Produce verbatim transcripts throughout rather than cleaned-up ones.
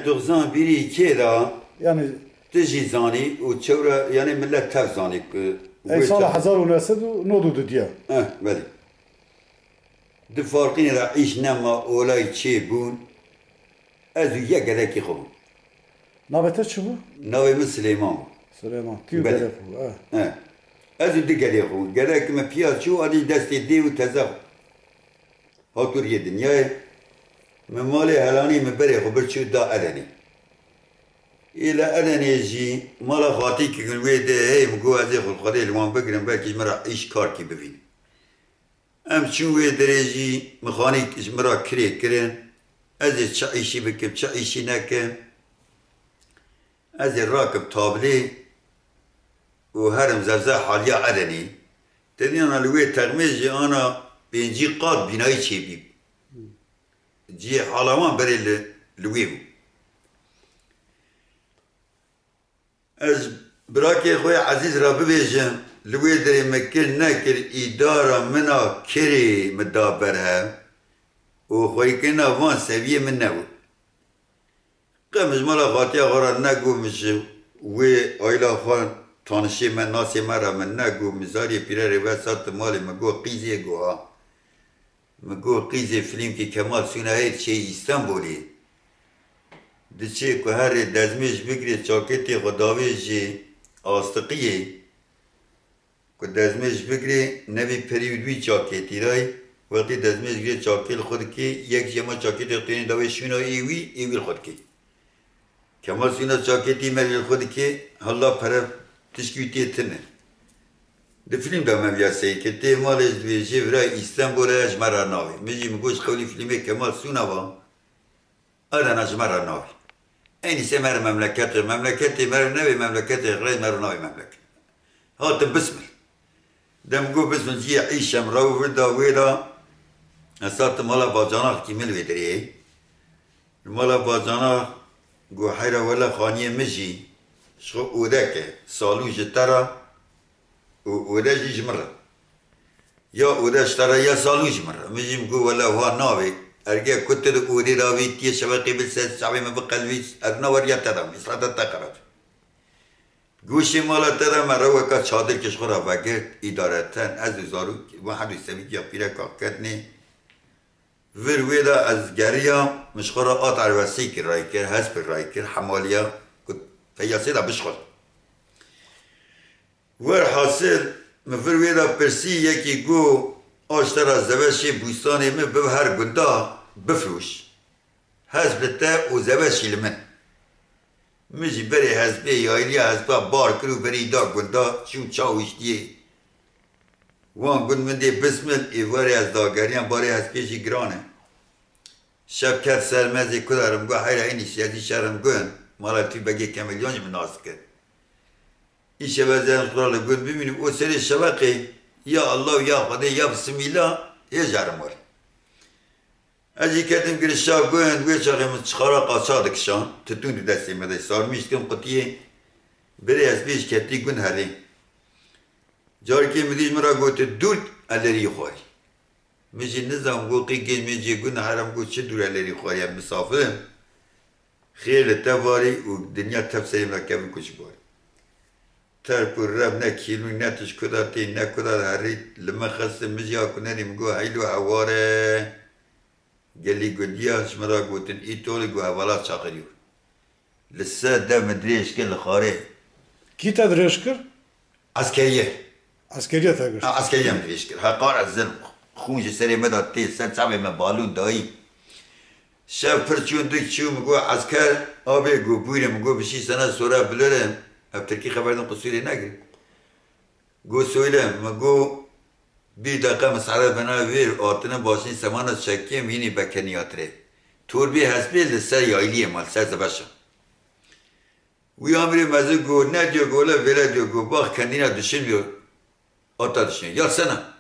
Tu xizan bîrî kê de, Yani tu jî zanî û çewre, yani millet tev zanî ku ey wê sala çax- hezar û neh sed û nod û du diye. Eh, belê. Di farqînê de îş nema olay çê bûn. Ez û yek gedekî xwe bûm. Navê te çi bû? Navê min Silêman bû. Silêman. Tî û Belê. Gerek bû. Eh. Eh. Ez û du gedê xwe bûn. Gedek min piya çû, alî destê dê û teze xwe. Hatûriyê dinyayê, min malê helanî min berê xwe bir çû da Edenê. Ê li Edenê jî mala xatîkî kin wê dê hey min got ez ê xwe li Xwedê li wan bigirim, belkî ji min re îş karkî bivînin. Em çûn wê derê jî mixanîk ji min re kirê kirin. Ez ê çi îşî bikim, çi îşî nekim. Ez ê rakim tablê û herim zevze haliya Edenê. Tedînana li wê texmê jî ana pêncî qat bînayî çêbî. Cihê hala wan berê li, li wê bû. Ez birakê xwe yê ezîz re bibêjim, li wê derê min kir nekir, îdara min a kirê min da ber hev û xweyîkirina van seviyê min nebû. Qe min ji mala xatiya xwe re negot, min ji wê aîla xwe tanişê me, nasê me re min negot, min zariyê pîrerê wesa di malê min got qîzê got ha. Min got qîzê filmkî Kemal Sunayê çê Îstanbulê. Diçê ku herê dezmêj bigirê çaketê xwe davêjê astiqiyê. Ku dezmêj bigirê, nevî perî û wî çaketî rayî, wextê dezmêj girê çakê li xwe dikê, yek jî hema çaketê xwe tênê dawê şûna ê wî, ê wî li xwe dikê. Kemal Sûna çaketî merî li xwe dikê, hela pere tişkî wî tê tune. Di fîlm de me viya seyr kir, tê malê ji dibêjê vira Îstenbolê ye ji me re navê. Min jî min got ji qewlî fîlmê Kemal Sûna va. Adana ji me re navê. Eynî sê me re memleket e. Memleketê me re nevê memleketê xirê me re navê memleket. Hatim bismil. Dem got bismil ciyê îşem rew vir da wê da. Ez hatim mala bacanax kî min wê dirê. Li mala bacanax got heyra wele xaniyê min jî ji xwe odek e. Salû ji te re û ode jî ji min re. Ya ode ji te re ya salû ji min re. Min jî min got wele wiha nabê. Erge ku tu di odê de avêtiye şeveqê bil ser çavê min biqelibî, ez neweriya te de im. Îsrata te qerac. Goşê mala te de me reweka çadirkê ji xwe re vegirt, îdareten, ez û zarok, van hedû sevîtiya pîreka ketnê. Vir wê de ez geriyam, min ji xwe re at ervesî kir, ray kir, hespir ray kir, hemaliya ku peyasê de bişxul. Werhasil, min vir wê de pirsî, yekî got, a ji te re zeveşê bûstanê min bibe her gunda, bifiroş. Hesp li te û zeveşî li min. Min jî berê hespê, yayliya hespa bar kir û berî da gunda, çûm çawiştiyê. Wan gund min dê bismil, êvarê ez dageriyan, barê hespê jî giran e. Şev ket ser me, ez ê ku derim, got heyra hênî şezî şerim gund, mala tû begê Kemilyan jî min nas dikir. Îşev ez ê li gund bimînim, û serê şeveqê, ya Allah û ya Xwedê, ya Bismîla, hê jerim werê. Ez jî ketim girişa gund, wê çaxê min çixara qaçax dikişan, titûn di destê me de, sarmîş dikim qutiyê, birê hespê jî ketî gund herê. Carekê min dî ji min re gotin, dûr, ellerî xwarî. Min jî nizam got, qî gêj mêjê gund here, min got, çi dûr, ellerî xwarî, em misafir in. Xêr li te varî û dinya tev serê min re kevin ku ji barî. Terp û rev ne kîlû ne tişt kuda tê ne kuda herî li min xistin, min jî ha ku nerî min got heylo hewar e. Gelî gundiya ji min re gotin îtolî got hevala çaxirî. Li ser dev min dirêj kir li xarê. Kî te dirêj kir? Eskeriye. Eskeriye te girt. Ha, eskeriye min dirêj kir. Heqar ez zilm. Xûn ji serê me de tê, ser çavê me balûn dayî. Şev pir çûn dik çû, min got esker, abê got bûyre, min got bişî sene sore bilirim. Ev tirkî xeber din qusûrê negir. Got söyle, min got bir dakika müsaade bana ver, atını başını semana çekeyim, yine bekeniyatıre. Torbê hespê li ser yayliyê mal, ser zebeşa. Wî amirê mezin got, ne diyor, got, le vêle diyor, got, bak kendine düşünmüyor. Ata düşünüyor. Yatsana.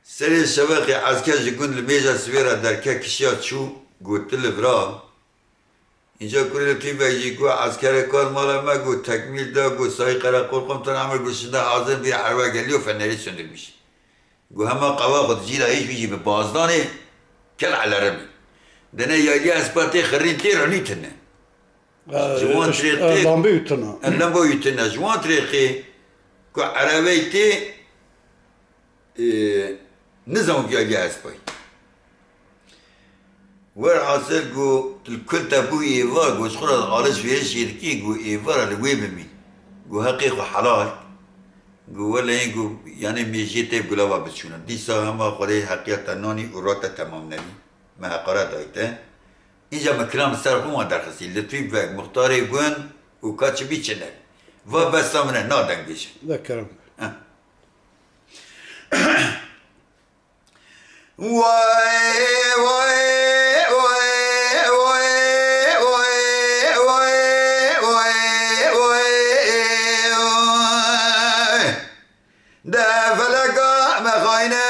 Serê şeveqê esker ji gund li mêja sivê re derket kişiya çû, got, tu li vira. Înca kurê li tîvek jî got, eskerê kal mala me, got, tekmîl da, got, Sayın Karakol Komutanı emir, got, şimdi hazır bir erve geliyor, feneri söndürmüş. Got, hema qewa xwe dicîra hêj wî jî bi bazdanê kel elerim. Dene yayliya hespa tê xirrîn tê ronî tine. Ji wan tê tê lambeyû tune. Lambeyû tune. Ji wan tê qê ku erebeyê tê, e, nizam ku yayliya hespayî. Werhasil ku tu li kul te bû êvar, ku ji xwe re alişverişê dikî, ku êvar li wê bimîn. Ku heqê xwe helal. Ku welê ku, yanî mêjiyê tê gulava biçûne. Dîsa hema Xwedê heqiya te nanî û ra te temam nebî. Me heqaret dayî te. Îca me kilam li ser xwe wan derxistî. Lutfî Beg, muxtarê gund û ka çi bî çi ne. Va besa min e, na deng bêje. Vekerim. Heh. Way, way, way. De feleka me xayne,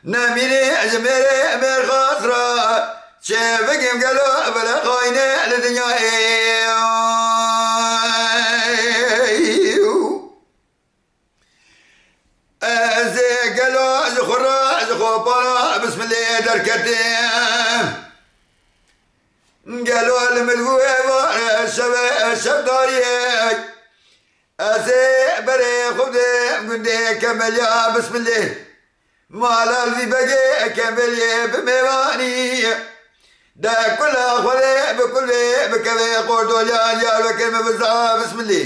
nemînî ji mêrê mêrxas re, çê bikim gelo vele xayne li dinyayê. Ez ê gelo ji xwe re, ji xwe para bismilê derketim. Gelo li min bû êvar, şeve, şevdariyek. Ez ê berê xwe bidêm gundê Kemeliya, bismilê. Mala Lîbegê Kemeliya bi mêvanî. De kula Xwedê bi kulê bikeve Qordoliya Diyarbekir, min biza, bismilê.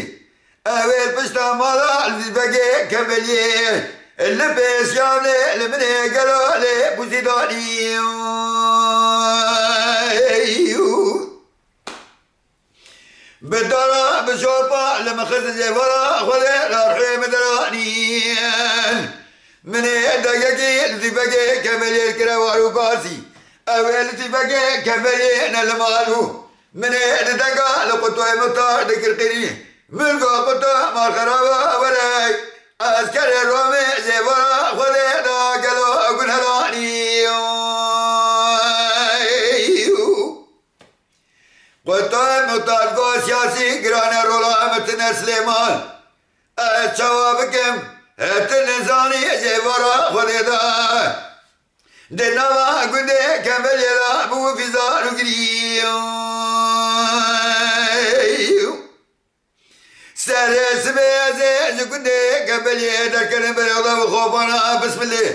Ew ê li pişta mala Lîbegê Kemeliyê li pêşiya min ê, li min ê gelo lê bûzî danî. Bi dara, bi şopa li min xist, ji êvara Xwedê re rihê min deranîn. Min ê degekî li Lîbegê Kemeliyê kire war û basî. Ew ê li Lîbegê Kemeliyê ne li mal bû. Min ê di dega li qutoyê min tar dikir qirî. Min got, quto, mal xeraba were. Ez kerê romê ji êvara Xwedê da gelo gun helanî. Qutoyê min tar got, siyasî giran e, rola min tine Silêman. Ez çawa bikim? Hê tu nizanî ji êvara Xwedê da. Di nava gundê Kebeliyê de bû fîzar û girî. Serê sibê ez ê ji gundê Kebeliyê derketim, berê xwe bi xofana, bismilê.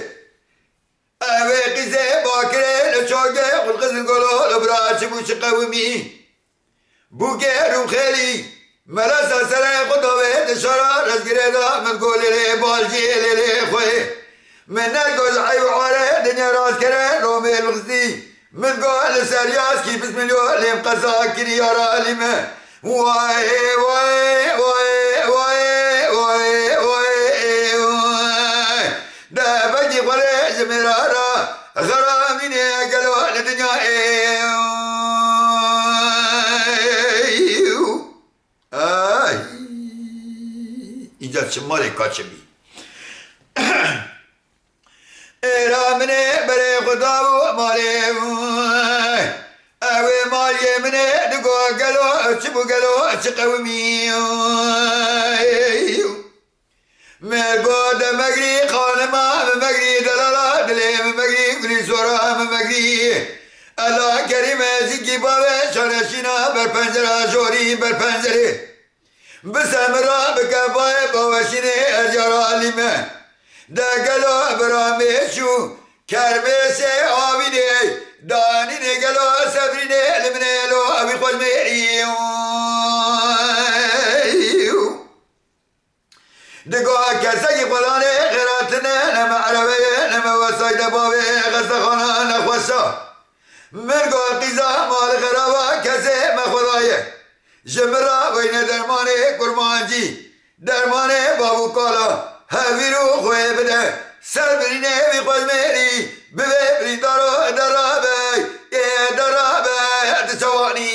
Ew ê qîzê bakirê li çokê xwe dixistin golo, li bira çi bû, çi qewimî. Bûkê rûxêlî, melesa serê xwe davêt şara rezgirê de, min got, lêlê balciyê, lêlê xwe. Min negot, eyb û are dinya rastkerê romê bixistî. Min got, li ser yaskî bismilyo lêm qeza kirî, yara lî me. Way, way, way, way, way, way, way. De vekî xwe lê ji mêra ra xeramînê gelo li dinyayê. Ay. Îca çi malê ka çi bî. Êra min ê berê xwe dabû malê. Ew ê maliyê min ê digo gelo çi bû, gelo çi qewimî. Me got, de megrî xanima, me megrî delala dilê, me megrî gulî sora, me megrî. Ela kerîm, ezîkî bavê şaneşîna, ber pencera jorî, ber pencerê. Bise min ra bike bayê baweşînê, ez yara lî me. De gelo bira mêş û kermêşê avînê, danînê gelo sebrînê, li min ê lo evî xweş mêrî. Digo kesekî xwedanê xêratine, ne me erebeye, ne me wesayde bavê xestexana nexweşa. Min got, qîza mal xeraba kesê me xwedaye. Ji min ra weyne dermanê kurmancî, dermanê bav û kala, hevîr û xwê bide. Ser birînê wî xweş mêrî, bibê birîndaro derabe, ê derabe, di çawanî.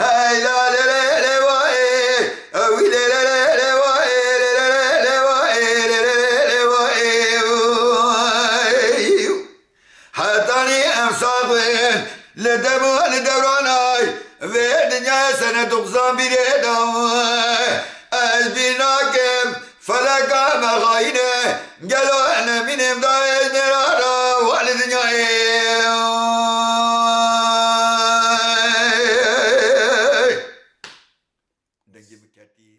Hey la lê lê lê wayê, wî lê lê lê lê wayê, lê lê lê lê wayê, lê lê lê lê wayê. Hetanî em sax bin, li dem û li dewranay vê dinyayê senet û xizan bîrê da. Ez bîr nakim, feleka me xayîne, gelo nemînim dayê nêra ra. Welê dinyayê. Dengê min ketî.